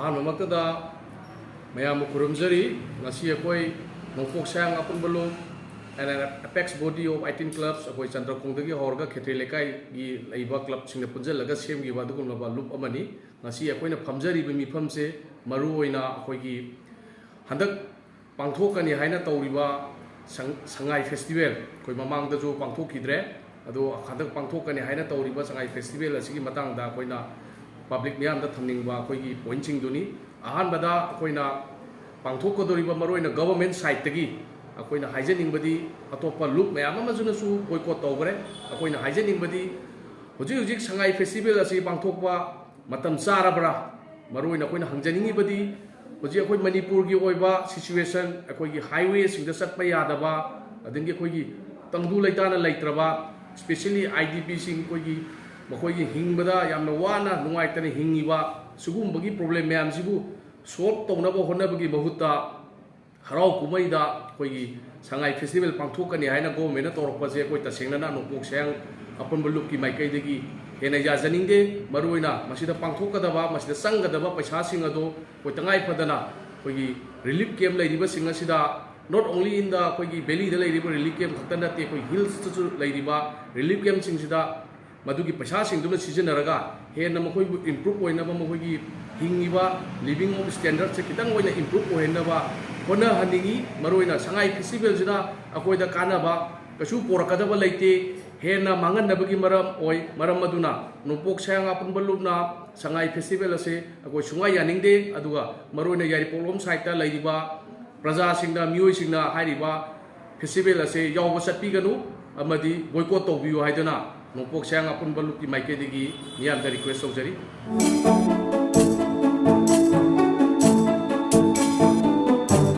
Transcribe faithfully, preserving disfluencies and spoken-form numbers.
ꯑꯍꯥꯟꯕꯃꯛꯇꯗ ꯃꯌꯥꯝꯕꯨ ꯈꯨꯔꯨꯝꯖꯔꯤ꯫ ꯉꯁꯤ ꯑꯩꯈꯣꯏ ꯅꯣꯡꯄꯣꯛ ꯁꯌꯥꯡ ꯑꯄꯨꯟꯕ ꯂꯨꯞ and an apex body of eighteen clubs, ꯑꯩꯈꯣꯏ ꯆꯟꯗ꯭ꯔꯀꯣꯡꯗꯒꯤ ꯍꯧꯔꯒ ꯈꯦꯇ꯭ꯔꯤ ꯂꯩꯀꯥꯏꯒꯤ ꯂꯩꯕ ꯀ꯭ꯂꯕꯁꯤꯡꯅ ꯄꯨꯟꯁꯤꯜꯂꯒ ꯁꯦꯝꯈꯤꯕ ꯑꯗꯨꯒꯨꯝꯂꯕ ꯂꯨꯞ ꯑꯃꯅꯤ꯫ ꯉꯁꯤ ꯑꯩꯈꯣꯏꯅ ꯐꯝꯖꯔꯤꯕ ꯃꯤꯐꯝꯁꯦ ꯃꯔꯨꯑꯣꯏꯅ ꯑꯩꯈꯣꯏꯒꯤ ꯍꯟꯗꯛ ꯄꯥꯡꯊꯣꯛꯀꯅꯤ ꯍꯥꯏꯅ ꯇꯧꯔꯤꯕ ꯁꯉꯥꯏ ꯐꯦꯁꯇꯤꯚꯦꯜ, ꯑꯩꯈꯣꯏ ꯃꯃꯥꯡꯗꯁꯨ ꯄꯥꯡꯊꯣꯛꯈꯤꯗ꯭ꯔꯦ, ꯑꯗꯣ ꯍꯟꯗꯛ ꯄꯥꯡꯊꯣꯛꯀꯅꯤ ꯍꯥꯏꯅ ꯇꯧꯔꯤꯕ ꯁꯉꯥꯏ ꯐꯦꯁꯇꯤꯚꯦꯜ ꯑꯁꯤꯒꯤ ꯃꯇꯥꯡꯗ ꯑꯩꯈꯣꯏꯅ ꯄꯕ꯭ꯂꯤꯛ ꯃꯤꯌꯥꯝꯗ ꯊꯝꯅꯤꯡꯕ ꯑꯩꯈꯣꯏꯒꯤ ꯄꯣꯏꯟꯠꯁꯤꯡꯗꯨꯅꯤ꯫ ꯑꯍꯥꯟꯕꯗ ꯑꯩꯈꯣꯏꯅ ꯄꯥꯡꯊꯣꯛꯀꯗꯧꯔꯤꯕ ꯃꯔꯨꯑꯣꯏꯅ ꯒꯚꯔꯟꯃꯦꯟꯠ ꯁꯥꯏꯠꯇꯒꯤ ꯑꯩꯈꯣꯏꯅ ꯍꯥꯏꯖꯅꯤꯡꯕꯗꯤ, ꯑꯇꯣꯞꯄ ꯂꯨꯞ ꯃꯌꯥꯝ ꯑꯃꯁꯤꯅꯁꯨ ꯕꯣꯏꯀꯣꯠ ꯇꯧꯈ꯭ꯔꯦ꯫ ꯑꯩꯈꯣꯏꯅ ꯍꯥꯏꯖꯅꯤꯡꯕꯗꯤ, ꯍꯧꯖꯤꯛ ꯍꯧꯖꯤꯛ ꯁꯉꯥꯏ ꯐꯦꯁꯇꯤꯚꯦꯜ ꯑꯁꯤ ꯄꯥꯡꯊꯣꯛꯄ ꯃꯇꯝ ꯆꯥꯔꯕ꯭ꯔꯥ? ꯃꯔꯨꯑꯣꯏꯅ ꯑꯩꯈꯣꯏꯅ ꯍꯪꯖꯅꯤꯡꯉꯤꯕꯗꯤ, ꯍꯧꯖꯤꯛ ꯑꯩꯈꯣꯏ ꯃꯅꯤꯄꯨꯔꯒꯤ ꯑꯣꯏꯕ ꯁꯤꯆꯨꯋꯦꯁꯟ, ꯑꯩꯈꯣꯏꯒꯤ ꯍꯥꯏꯋꯦꯁꯤꯡꯗ ꯆꯠꯄ ꯌꯥꯗꯕ, ꯑꯗꯒꯤ ꯑꯩꯈꯣꯏꯒꯤ ꯇꯪꯗꯨ ꯂꯩꯇꯥꯅ ꯂꯩꯇ꯭ꯔꯕ, ꯏꯁꯄꯦꯁꯦꯜꯂꯤ ꯑꯥꯏ ꯗꯤ ꯄꯤꯁꯤꯡ, ꯑꯩꯈꯣꯏꯒꯤ ꯃꯈꯣꯏꯒꯤ ꯍꯤꯡꯕꯗ ꯌꯥꯝꯅ ꯋꯥꯅ ꯅꯨꯡꯉꯥꯏꯇꯅ ꯍꯤꯡꯉꯤꯕ ꯁꯤꯒꯨꯝꯕꯒꯤ ꯄ꯭ꯔꯣꯕ꯭ꯂꯦꯝ ꯃꯌꯥꯝꯁꯤꯕꯨ ꯁꯣꯜꯕ ꯇꯧꯅꯕ ꯍꯣꯠꯅꯕꯒꯤ ꯃꯍꯨꯠꯇ, ꯍꯔꯥꯎ ꯀꯨꯝꯍꯩꯗ ꯑꯩꯈꯣꯏꯒꯤ ꯁꯉꯥꯏ ꯐꯦꯁꯇꯤꯚꯦꯜ ꯄꯥꯡꯊꯣꯛꯀꯅꯤ ꯍꯥꯏꯅ ꯒꯣꯚꯔꯟꯃꯦꯟꯠꯅ ꯇꯧꯔꯛꯄꯁꯦ ꯑꯩꯈꯣꯏ ꯇꯁꯦꯡꯅꯅ ꯅꯣꯡꯄꯣꯛ ꯁꯌꯥꯡ ꯑꯄꯨꯟꯕ ꯂꯨꯞꯀꯤ ꯃꯥꯏꯀꯩꯗꯒꯤ ꯍꯦꯟꯅ ꯌꯥꯖꯅꯤꯡꯗꯦ꯫ ꯃꯔꯨꯑꯣꯏꯅ ꯃꯁꯤꯗ ꯄꯥꯡꯊꯣꯛꯀꯗꯕ, ꯃꯁꯤꯗ ꯆꯪꯒꯗꯕ ꯄꯩꯁꯥꯁꯤꯡ ꯑꯗꯣ ꯑꯩꯈꯣꯏ ꯇꯉꯥꯏ ꯐꯗꯅ ꯑꯩꯈꯣꯏꯒꯤ ꯔꯤꯂꯤꯐ ꯀꯦꯝꯞ ꯂꯩꯔꯤꯕꯁꯤꯡ ꯑꯁꯤꯗ, not only in the ꯑꯩꯈꯣꯏꯒꯤ ꯚꯦꯂꯤꯗ ꯂꯩꯔꯤꯕ ꯔꯤꯂꯤꯐ ꯀꯦꯝꯞ ꯈꯛꯇ ꯅꯠꯇꯦ, ꯑꯩꯈꯣꯏ ꯍꯤꯜꯁꯇꯁꯨ ꯂꯩꯔꯤꯕ ꯔꯤꯂꯤꯐ ꯀꯦꯝꯞꯁꯤꯡꯁꯤꯗ ꯃꯗꯨꯒꯤ ꯄꯩꯁꯥꯁꯤꯡꯗꯨꯅ ꯁꯤꯖꯤꯟꯅꯔꯒ ꯍꯦꯟꯅ ꯃꯈꯣꯏꯕꯨ ꯏꯝꯄ꯭ꯔꯨꯞ ꯑꯣꯏꯅꯕ, ꯃꯈꯣꯏꯒꯤ ꯍꯤꯡꯉꯤꯕ ꯂꯤꯕꯤꯡ ꯑꯣꯐ ꯁ꯭ꯇꯦꯟꯗꯔꯠꯁꯦ ꯈꯤꯇꯪ ꯑꯣꯏꯅ ꯏꯝꯄ꯭ꯔꯨꯞ ꯑꯣꯏꯍꯟꯅꯕ ꯍꯣꯠꯅꯍꯟꯅꯤꯡꯉꯤ꯫ ꯃꯔꯨꯑꯣꯏꯅ ꯁꯉꯥꯏ ꯐꯦꯁꯇꯤꯚꯦꯜꯁꯤꯅ ꯑꯩꯈꯣꯏꯗ ꯀꯥꯟꯅꯕ ꯀꯩꯁꯨ ꯄꯨꯔꯛꯀꯗꯕ ꯂꯩꯇꯦ, ꯍꯦꯟꯅ ꯃꯥꯡꯍꯟꯅꯕꯒꯤ ꯃꯔꯝ ꯑꯣꯏ꯫ ꯃꯔꯝ ꯑꯗꯨꯅ ꯅꯣꯡꯄꯣꯛ ꯁꯌꯥꯡ ꯑꯄꯨꯟꯕ ꯂꯨꯞꯅ ꯁꯉꯥꯏ ꯐꯦꯁꯇꯤꯚꯦꯜ ꯑꯁꯦ ꯑꯩꯈꯣꯏ ꯁꯨꯡꯌꯥ ꯌꯥꯅꯤꯡꯗꯦ꯫ ꯑꯗꯨꯒ ꯃꯔꯨꯑꯣꯏꯅ ꯌꯥꯏꯔꯤꯄꯣꯛꯂꯣꯝ ꯁꯥꯏꯠꯇ ꯂꯩꯔꯤꯕ ꯄ꯭ꯔꯖꯥꯁꯤꯡꯗ, ꯃꯤꯑꯣꯏꯁꯤꯡꯅ ꯍꯥꯏꯔꯤꯕ ꯐꯦꯁꯇꯤꯚꯦꯜ ꯑꯁꯦ ꯌꯥꯎꯕ ꯆꯠꯄꯤꯒꯅꯨ ꯑꯃꯗꯤ ꯕꯣꯏꯀꯣꯠ ꯇꯧꯕꯤꯌꯨ ꯍꯥꯏꯗꯨꯅ ꯅꯣꯡꯄꯣꯛ ꯁꯌꯥꯡ ꯑꯄꯨꯟꯕ ꯂꯨꯞꯀꯤ ꯃꯥꯏꯀꯩꯗꯒꯤ ꯃꯤꯌꯥꯝꯗ ꯔꯤꯀ꯭ꯋꯦꯁ ꯇꯧꯖꯔꯤ꯫